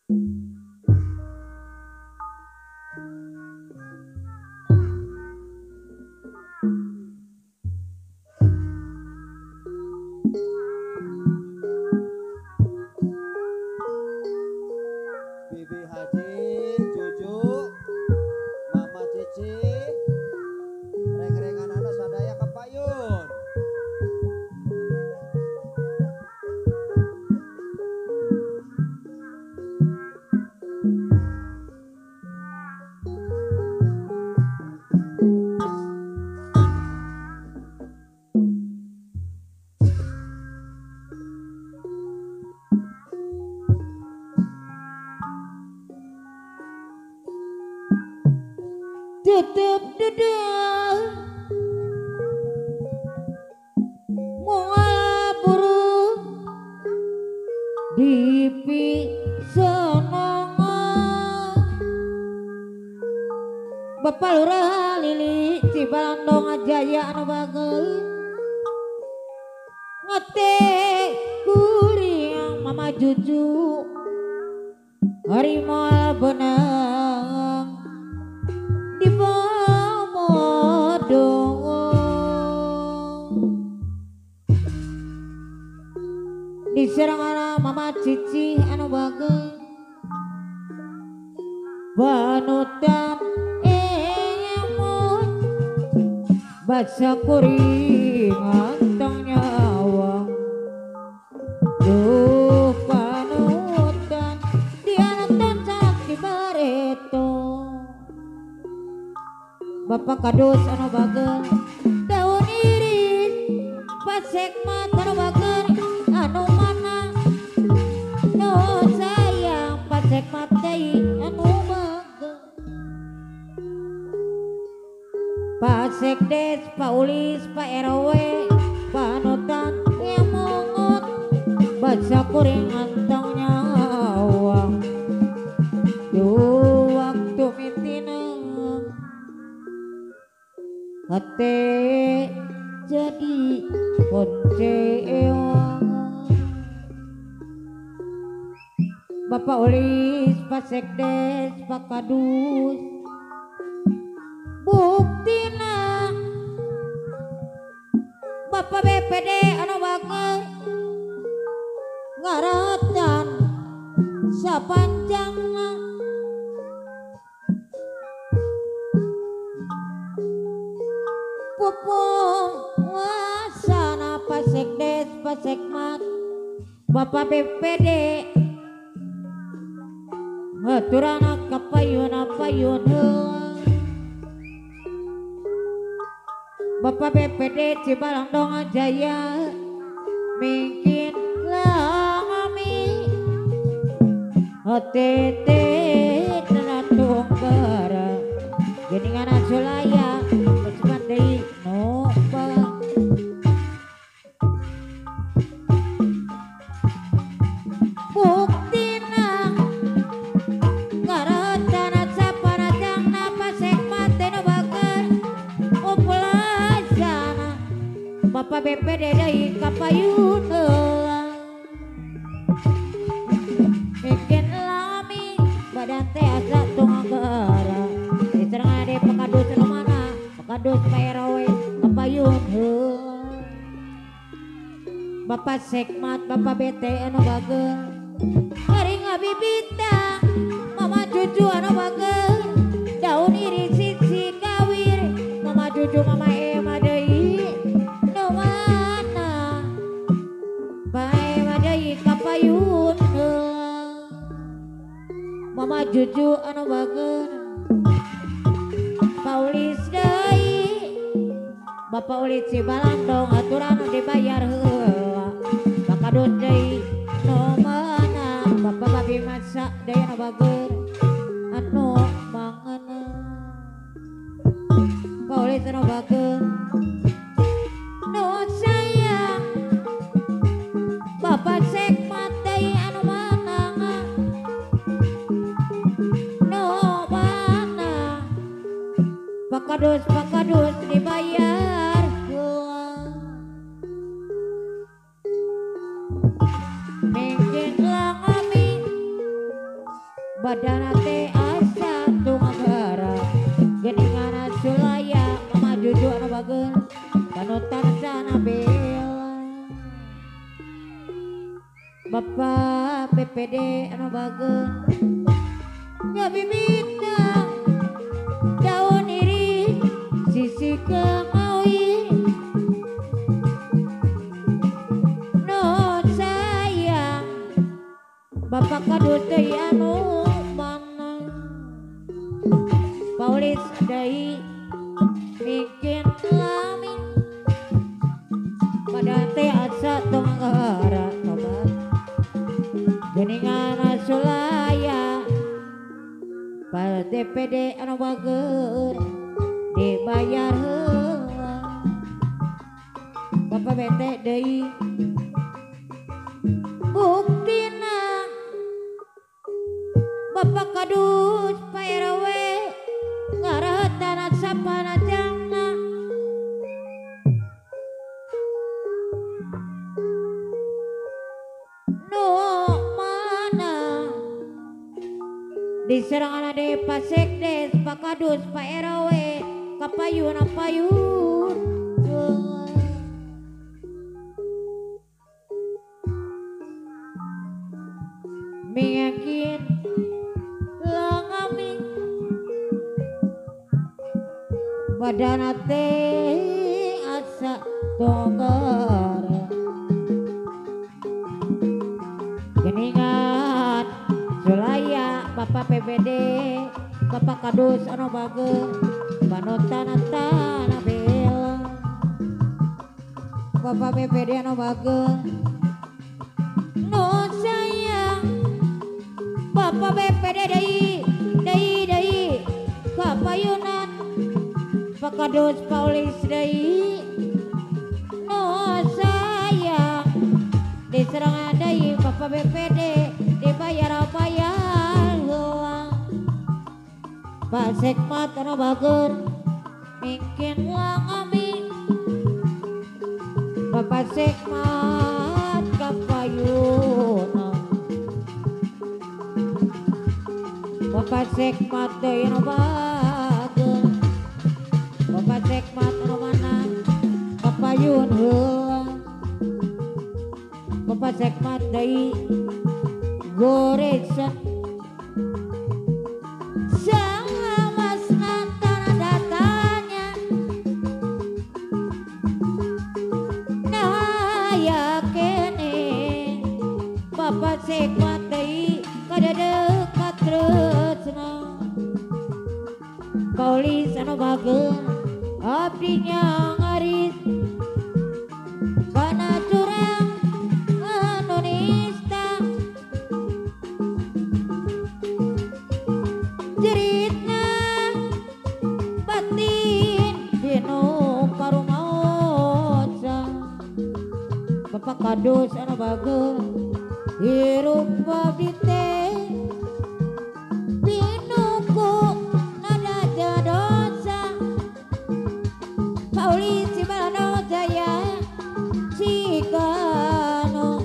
Bibi Haji, Cucu, Mama Cici, reng-rengan anak sadaya kepayun. Tutup duda moal buru dipi sononga Bapak Lurah Lili Cibalandong Jaya anu bagel ngete kuring Mama Cucu hari moal benang di diserang ala Mama Cici anu bagel banutan emut baca kuring antong nyawa duh panutan diantan sakti bareto Bapak Kadus anu bagel daun iris pasek mata anu bagel anu mana no sayang pasek matei anu bagel Pasek Des Pak Ulis Pak RW panutan yang mungut baca kuring antong nyawa duh waktu mitineng hate jadi koncewa Bapak Ulis Pak Sekdes Pak Kadus buktina Bapak BPD anu bagel ngaratan sapanjangna pupung wasana Pasekdes Pasekmat Bapak BPD haturana kapayun apayun Bapak BPD Cibalandong Jaya mingkin langami OTT tenatung bara geningan Sulaya cepat deui nu buktina ngaratana sapanajangna pasek mate nu bager upulazana Bapak BPD deui kapayun bikin lami badan teh asa tunggara diserang ade pakadus anu mana pakadus Pak RW kapayun Bapak Sekmat Bapak BT anu bagel hari ngabibita Mama Cucu anu bagel daun iris sisi kawir Mama Cucu Mama Ema deui nu mana Bae Ema deui kapayun Mama Cucu anu bagel Paulis deui Bapak Ulis Cibalandong aturan dibayar heula Bakadus deui nu mana Bapak babi masak deui anu bageur anu mangena Paulis anu bageur nu sayang Bapak Sekmat deui anu mana nu mana Pakadus pakadus dibayar mingkin langami Badana teh asa tungagara geningan sulaya Mama Juju anu bager panutan sana bela. Bapak BPD anu bager ngabibita daun iri sisi kemaui no sayang Bapak kadus deui anu mana Paulis deui bikin lamin pada teh asa tunggara tobat geningan sulaya Pak DPD anu bager dibayar heula Bapak BT deui buktina Bapak kadus Pak RW ngarahetan sapana jangna nu mana diserang ade Pak Sekdes Pak Kadus Pak RW kapayun apayun miyakin langaming badana teh asa tonggar geningan sulaya Bapak PBD Bapak Kadus anu bager panutan tanah bela Bapak BPD anu bager nu sayang Bapak BPD deui deui deui kapayunan Pak Kadus Paulis deui nu sayang diserang deui Bapak BPD dibayar bayar heula Pak Sekmat anu bager mingkin langamin Bapak Sekmat kapayuna Bapak Sekmat deui anu bager Bapak Sekmat anu mana kapayun heula Bapak Sekmat deui goresan sangamasna tanah datanya naya kene Bapak Sekmat deui kadedekat tresna Paulis anu bager abdinya ngaris kana curang anu nista jeritna batin dinu karumaosa Bapak Kadus anu bager hirup abdi teh pinuku nada dosa Paulisi balano jaya cikano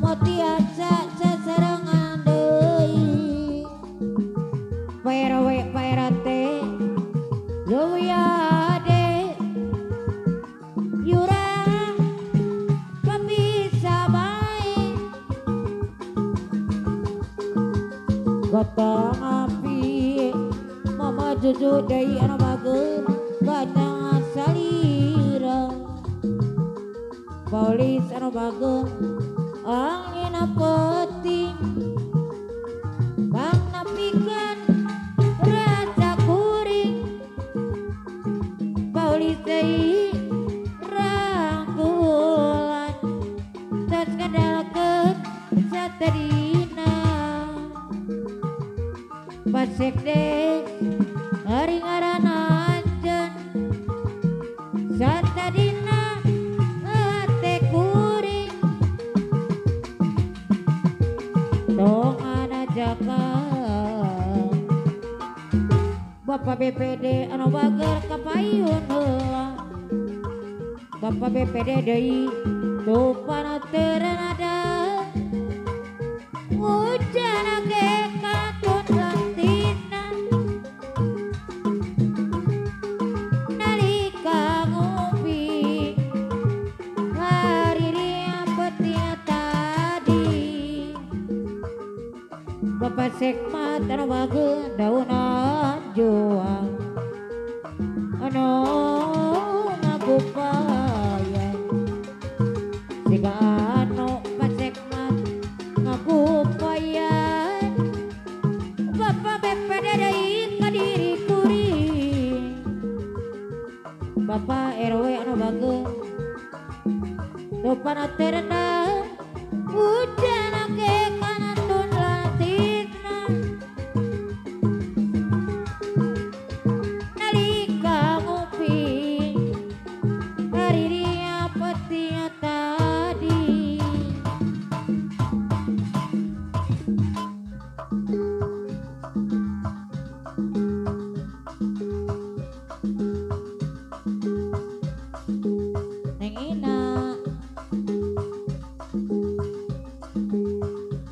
motiasa sasarangan deui Pak RW Pak RT leuwih ade yurang pabisa bae gotong api Mama Juju deui anu bager kana salira Polis anu bager angin penting bang napikeun rasa kuring Polis deui rangkulan tos ngandalkeun satadina Pak Sekdes ari ngaranna anjeun satadina hate kuring tong jaka Bapak BPD anu bager kapayun heula Bapak BPD deui tupana teu ada hujan ge ka Bapak Sekmat anu bageun daunan juang anu ngakupayan siga anu Pak Sekmat ngakupayan Bapak BPD deui ka diri kuring Bapak RW anu bageun topana terendah hujan ake kanatun lantikna nalika ngopi hariria petia tadi. Neng Ina,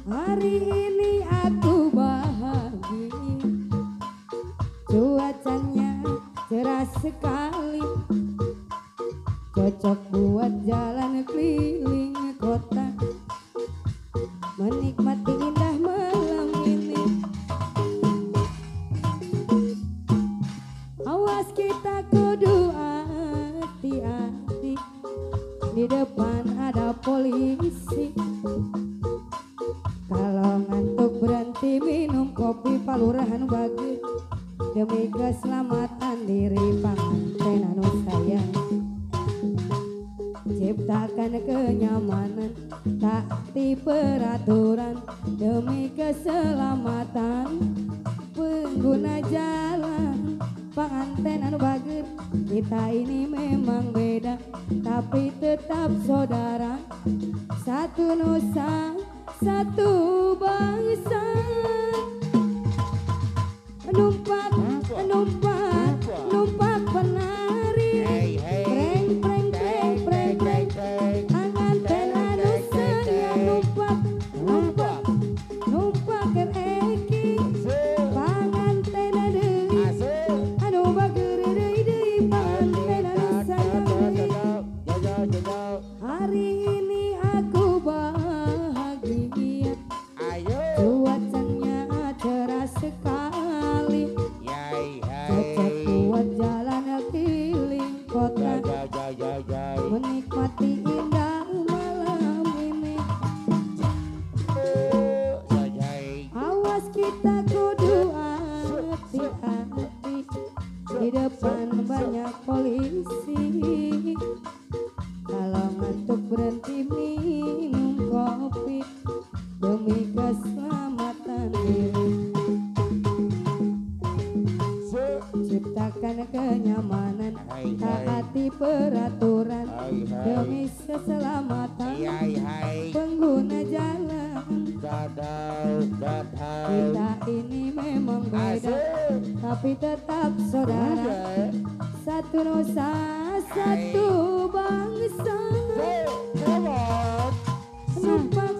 hari ini aku bahagia, cuacanya cerah sekali, cocok buat jalan keliling kota, menikmati indah malam ini. Awas kita kudu hati-hati, di depan ada polisi. Kalau ngantuk berhenti minum kopi palurahan bagi demi keselamatan diri panganten anu sayang. Ciptakan kenyamanan, taati peraturan demi keselamatan pengguna jalan. Panganten anu bager, kita ini memang beda tapi tetap saudara, satu nusa satu bangsa. Numpak, numpak, numpak penari, preng preng preng preng preng, anganten anu sayang. Numpak, numpak, numpak kereki, panganten deui, anu bager deui deui, panganten anu sayang. Hari ini aku bahagia, cuacanya cerah sekali, cocok buat jalan keliling kota, menikmati indah malam ini. Awas kita kudu hati-hati, di depan banyak polisi. Kalau ngantuk berhenti minum kopi demi keselamatan diri. Ciptakan kenyamanan, taati peraturan demi keselamatan pengguna jalan. Kita ini memang beda tapi tetap saudara, satu nusa satu bangsa. Numpak,